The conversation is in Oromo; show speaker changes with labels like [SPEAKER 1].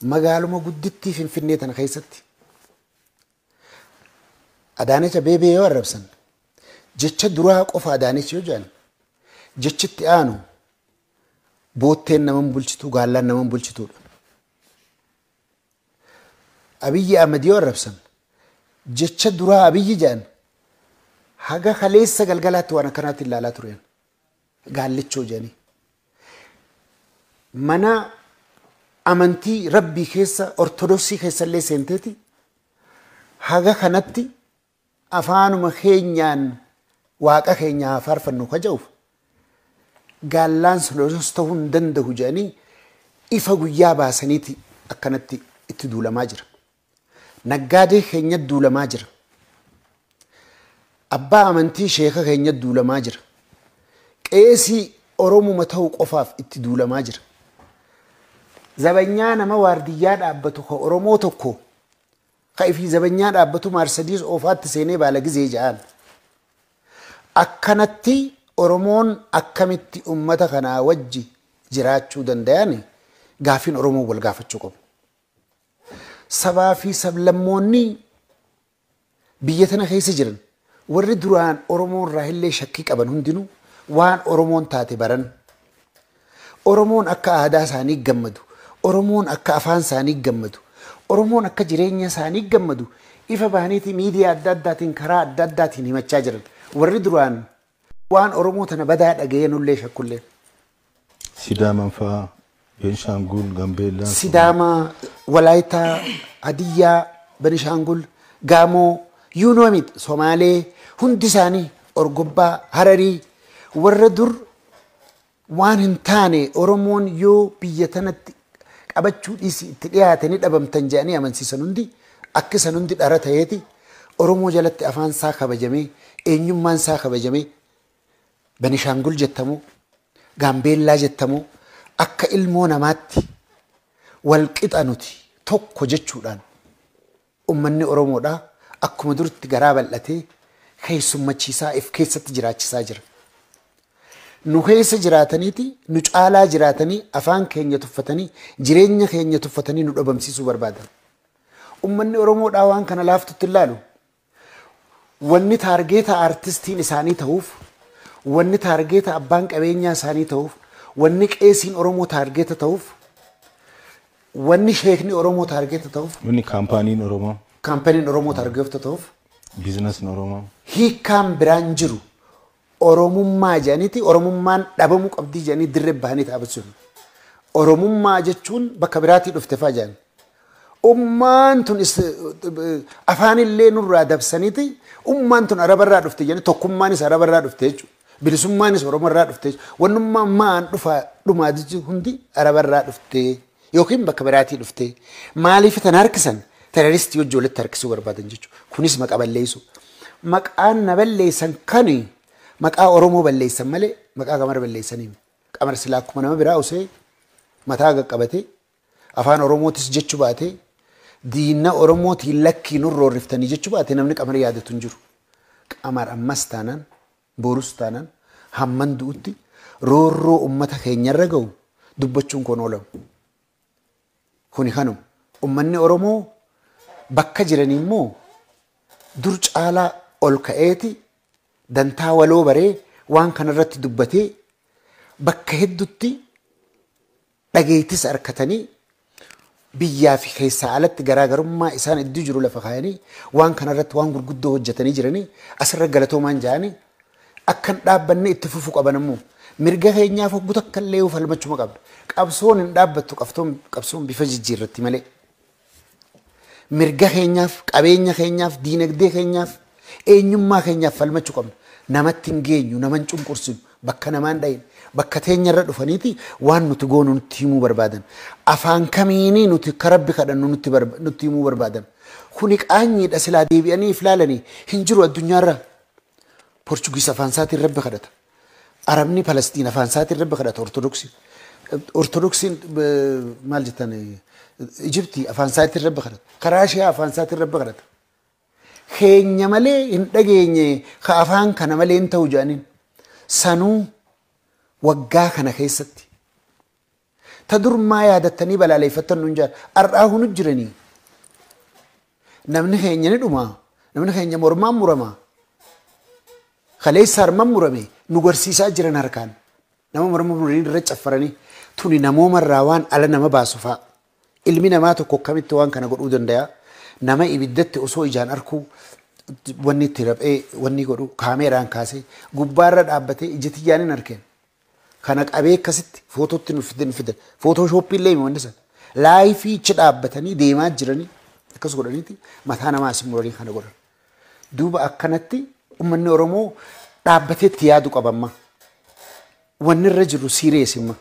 [SPEAKER 1] Magaaluma guddittii Finfinnee tana keessatti Adaanech Abeebee yoo arrabsan, jecha duraa qofa Adaanech yoo jedhan, jechitti aanu bootteen naman bulchitu, gaallaan naman bulchituudha. Abiyyi Ahmad yoo arrabsan, jecha duraa Abiyyi jedhan, haga kaleessa galgalaatti waan akkanaatti ilaalaa tureen. Gaallichoo jedhanii. Mana amantii rabbii keessa, Ortodoksii keessa illee seenteeti haga kanatti afaanuma keenyaan waaqa keenya haa faarfannu ka jedhuuf gaallaan sun ta'uu hin danda'u jedhanii ifa guyyaa baasaniiti akkanatti itti duulamaa jira. Naggaadee keenya duulamaa jira. Abbaa amantii sheeka keenya duulamaa jira. Qeesii Oromuma ta'uu qofaaf itti duulamaa jira. Zabanyaa nama waardiyyaa dhaabbatu ka Oromoo tokko ka ifii zabanyaa dhaabbatu Marsadiis oofaatti seenee baala gizee ja'an. Akkanatti Oromoon akkamitti ummata kanaa wajji jiraachuu danda'an gaafiin Oromoo wal gaafachuu qabu. Sabaa fi sablammoonni biyya tana keessa jiran warri duraan Oromoo irraa illee shakkii qaban hundinuu waan Oromoon taate baran. Oromoon akka aadaa isaanii gammadu, Oromoon akka afaan isaanii gammadu, Oromoon akka jireenya isaanii gammadu ifa bahaniiti miidiyaa adda addaatiin karaa adda addaatiin himachaa jiran. Warri duraan waan Oromoo tana badaa dhaga'ee shakkullee.
[SPEAKER 2] Sidaaman fa'aa, Beenshaangul, Gambeellaa.
[SPEAKER 1] Sidaamaa, Walaayitaa, Hadiyyaa, Benishaangul, Gaamoo, you name it, Somaalee, hundi isaanii Orgobbaa, Hararii, warra dur waan hin taane Oromoon yoo biyya tanatti qabachuu dhiisi itti dhiyaatanii dhabamtan jedhanii amansiisan hundi akka isan hundi dhara ta'eeti Oromoo jalatti afaan isaa kabajamee eenyummaan isaa kabajamee Benishaangul jettamu, Gaambeellaa jettamu akka ilmoo namaatti wal qixa nuti tokko jechuudhaan ummanni Oromoodhaa akkuma duritti garaa bal'atee keessummachiisaa if keessatti jiraachisaa jira. Nu keessa jiraataniiti nu caalaa jiraatanii afaan keenya tuffatanii jireenya keenya tuffatanii nu dhabamsiisuu barbaadan. Ummanni Oromoodhaa waan kana laaftutti ilaalu. Wanni taargeeta aartistiin isaanii ta'uuf, wanni taargeeta abbaan qabeenyaa isaanii ta'uuf, wanni qeesiin Oromoo taargeeta ta'uuf, wanni sheekni Oromoo taargeeta ta'uuf,
[SPEAKER 2] Wanni kaampaaniin Oromoo,
[SPEAKER 1] kaampaniin Oromoo taargeeta ta'uuf,
[SPEAKER 2] biizinasiin Oromoo.
[SPEAKER 1] Hiikkaan biraan jiru Oromummaa jedhaniiti Oromummaan dhabamuu qabdii jedhanii dirree bahanii dhaabbachuun. Oromummaa jechuun bakka biraatii dhufte fa'aa jedhan. Ummaan tun afaanillee nurraa dabsaniiti ummaan tun Arabarraa dhufte jedhanii tokkummaanis Arabarraa dhufte jechuudha. Bilisummaanis Oromoorraa dhufte jechuudha. Wannummaan maan dhufaa dhumaa jechuun hundi Arabarraa dhufte yookiin bakka biraatii dhufte. Maaliif tan harkisan? Teroristii wajji walitti harkisuu barbaadan jechuudha. Kunis maqa balleessu. Maqaan na balleessan kani maqaa Oromoo balleessan malee maqaa Qamar balleessanii. Qamar silaa akkuma nama biraa osoo mataa qaqqabatee afaan Oromootis jechuu baatee diina Oromootiin lakkii nurra horriftanii jechuu baatee namni Qamar yaadatu hin jiru. Qamar ammas taanaan borus taanaan hamman du'utti roorroo uummata keenyarra ga'u dubbachuun kun oolamu. Kuni kanuma. Uummanni Oromoo bakka jiranii immoo dur caalaa ol ka'eeti dantaa waloo baree waan kanarratti dubbatee bakka hedduutti dhageettis harkatanii biyyaa fi keessaa alatti garaagarummaa isaan iddoo jiru lafa kaayanii waan kanarratti waan gurguddoo hojjetanii jiranii asirra galatoomaan jedhanii akkan dhaabbanne itti fufuu qaban immoo mirga keenyaaf hoggu takka illee falmachuma qabna. Qabsoon hin dhaabbattu, qabsoon bifa jijjiirratti malee. Mirga keenyaaf, qabeenya keenyaaf, diinagdee keenyaaf, eenyummaa keenyaaf falmachuu qabna. Namatti hin geenyu, nama hin cunqursinu, bakka namaan dhayin, bakka teenyarra dhufaniiti waan nuti goonu nutti himuu barbaadan. Afaan kamiinii nuti akka rabbi kadhannu nutti himuu barbaadan. Kuni qaanyiidha silaa deebi'anii if laalanii hin jiru addunyaarra. Portugiis afaan isaatiin rabbi kadhata. Arabni Palestiin afaan isaatiin rabbi kadhata Ortodoksii. Ortodoksiin maal jettan Ijiptii afaan isaatiin rabbi kadhata. Karaashiyaa afaan isaatiin rabbi kadhata. Keenya malee hin dhageenye ka afaan kana malee hin ta'u jedhaniin. Sanuu waggaa kana keessatti Ta durmaa yaadattanii balaaleeffattan nuun jaan har'aa hunu jiranii. Namni keenya ni dhuma. Namni keenya mormaan murama. Kaleessa harmaan murame nu garsiisaa jiran harkaan. Nama morma muranii irra caffaranii tuni namoomarraa waan ala nama baasu fa'a. Ilmi namaa tokko akkamitti waan kana godhuu danda'a? Nama ibiddatti osoo ijaan arkuu wanni itti raphee wanni godhu kaameeraan kaasee gubbaarra dhaabbatee ija tiyyaan hin arkeen. Kana qabee akkasitti footootti nu fidan fidan. Footooshooppii illee wanni sana. Laayifii ichi dhaabbatanii deemaa jiranii akkas godhaniiti mataa namaa asii muranii kana godhan. Duuba akkanatti uummanni Oromoo dhaabbatee itti yaadu qaba amma. Wanni irra jiru siirees imma.